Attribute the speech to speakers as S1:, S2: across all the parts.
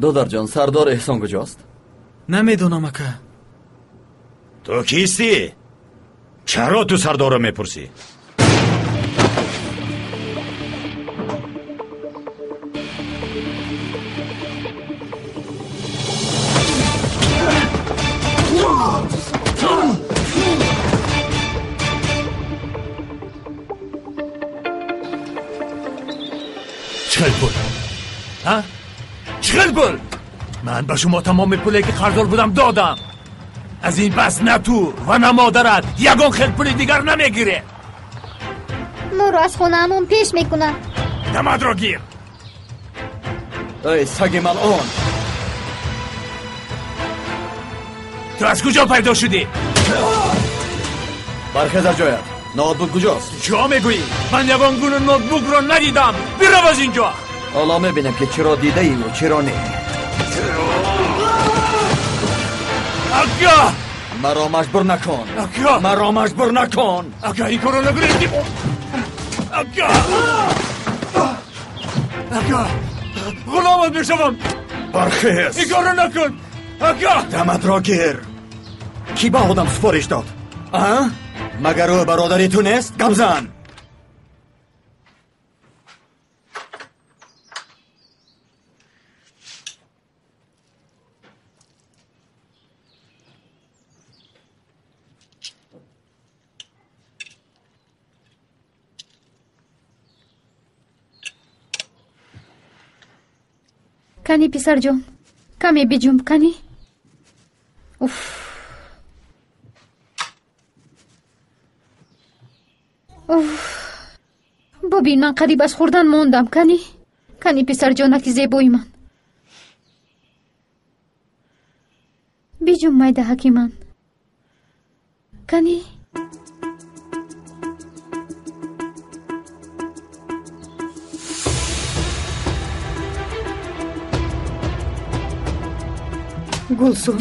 S1: Додарҷон, Сардор Эҳсон куҷост?
S2: Намедонам, ака.
S3: Ту кистӣ? Чаро ту Сардорро мепурсӣ?
S4: Чӣ пул? Ҳа? Чӣ пул? Ман ба шумо тамоми пуле ки қарздор будам додам. Аз ин пас на ту ва на модарат ягон хел пули дигар намегиред.
S5: Моро аз хонаамон пеш мекунад.
S4: Дамадро гир.
S1: Эй, саги малъун!
S4: Ту аз куҷо пайдо шудӣ?
S1: Бархез аз ҷоят. Ноутбук куҷост?
S4: Чо мегӯӣ? Ман ягон гуна ноутбукро надидам. Бирав аз ин ҷо.
S1: Ҳоло мебинем ки чиро дидаию чиро не.
S4: Ака!
S1: Маро маҷбур накун.
S4: Ака!
S1: Маро маҷбур накун.
S4: Ака, ин корро накунед. Ака! Ака! Ғуломат мешавам.
S1: Бархез.
S4: Ин корро накун. Ака!
S1: Даматро гир. Кӣ ба одам супориш дод? А? Магар ӯ бародари ту нест? Гамзан!
S5: Кани, писарҷон, каме биҷумб, кани. Уф. Уф. Бубин, ман қариб аз хӯрдан мондам. Кани, кани, писарҷонаки зебои ман. Биҷумб, майдаҳаки ман. Кани.
S6: Гулсум,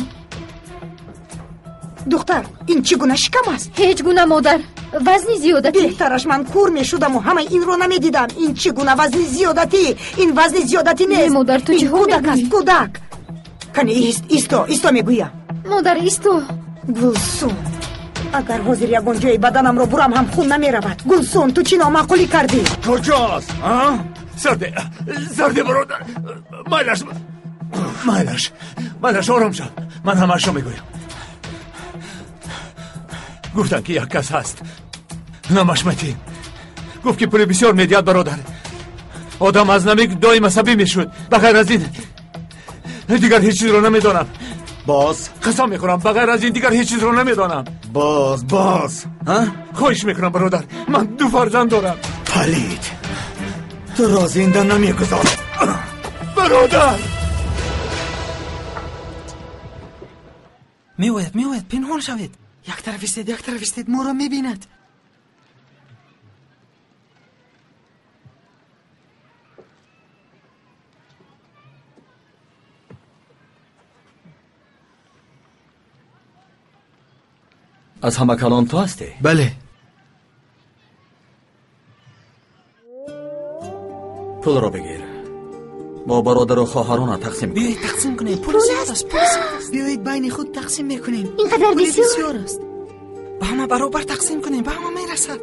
S6: духтар, ин чӣ гуна шикам аст?
S5: Ҳеҷ гуна, модар. Вазни зиёдатӣ.
S6: Беҳтараш ман кур мешудаму ҳамаи инро намедидам. Ин чӣ гуна вазни зиёдатӣ? Ин вазни зиёдатӣ нест.
S5: Не, модар, ту
S6: Ин
S5: чиҳо
S6: кӯдак аст,
S5: мегӯӣ?
S6: Кӯдак. Кани, ист, исто, исто мегӯям.
S5: Модар, исто.
S6: Гулсум, агар ҳозир ягон ҷои баданамро бурам ҳам хун намеравад. Гулсум, ту чӣ номаъқулӣ кардӣ?
S4: Куҷост? А? Сарде, сарде, бародар. Майлаш, майлаш, майлаш, ором шав. Ман ҳамаашро мегӯям. Гуфтанд ки як кас ҳаст, номаш Матин. Гуфт ки пули бисёр медиҳад, бародар. Одам аз намик доим асабӣ мешуд. Ба ғайр аз ин дигар ҳеҷ чизро намедонам.
S1: Боз?
S4: Қасам мехӯрам, ба ғайр аз ин дигар ҳеҷ чизро намедонам.
S1: Боз, боз. Ҳа?
S4: Хоҳиш мекунам, бародар, ман ду фарзанд дорам.
S1: Палид, туро зинда намегузорам.
S4: Бародар!
S2: Меояд, меояд, пинҳон шавед. Як тараф истед, як тараф истед, моро мебинад.
S1: Аз ҳама калон ту ҳастӣ?
S2: Бале.
S1: Пулро бигир. Бо бародару хоҳарона тақсим кун.
S2: Биёед тақсим кунем. Пул зиёд аст, пул зиёд аст. Биёед байни худ тақсим мекунем.
S5: Ин қадар
S2: Пули
S5: бисёр?
S2: бисёр аст. Ба ҳама баробар тақсим кунем, ба ҳама мерасад.